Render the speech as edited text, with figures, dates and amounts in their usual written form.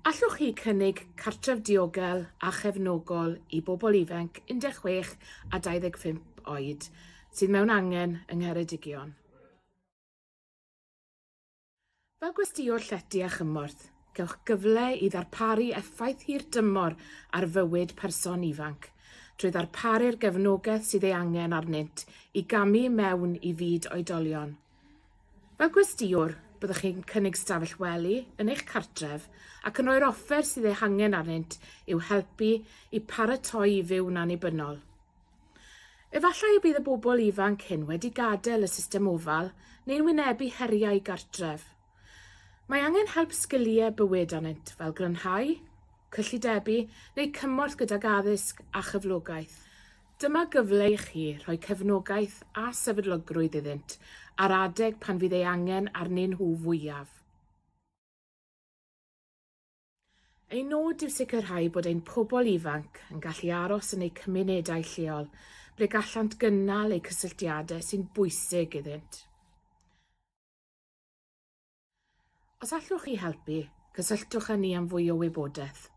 Allwch chi cynnig cartref diogel a chefnogol i bobl ifanc 16 a 25 oed sydd mewn angen yng Ngheredigion? Fel gwesteiwr llety a chymorth, cewch gyfle i ddarparu effaith hir dymor ar fywyd person ifanc trwy ddarparu'r gefnogaeth sydd ei angen arnynt i gamu mewn i fyd oedolion. Fel gwesteiwr, byddwch chi'n cynnig stafell wely yn eich cartref ac yn rhoi'r offer sydd eu hangen arnynt i'w helpu i paratoi i fyw'n annibynnol. Efallai y bydd y bobl ifanc hyn wedi gadael y system ofal neu'n wynebu heriau gartref. Mae angen help sgiliau bywyd arnynt fel glanhau, cyllidebu neu cymorth gydag addysg a chyflogaeth. Dyma gyfle i chi rhoi cefnogaeth a sefydlogrwydd iddynt ar adeg pan fydd ei angen arnyn nhw fwyaf. Ein nod yw sicrhau bod ein pobl ifanc yn gallu aros yn eu cymunedau lleol ble gallant gynnal eu cysylltiadau sy'n bwysig iddynt. Os allwch chi helpu, cysylltwch â ni am fwy o wybodaeth.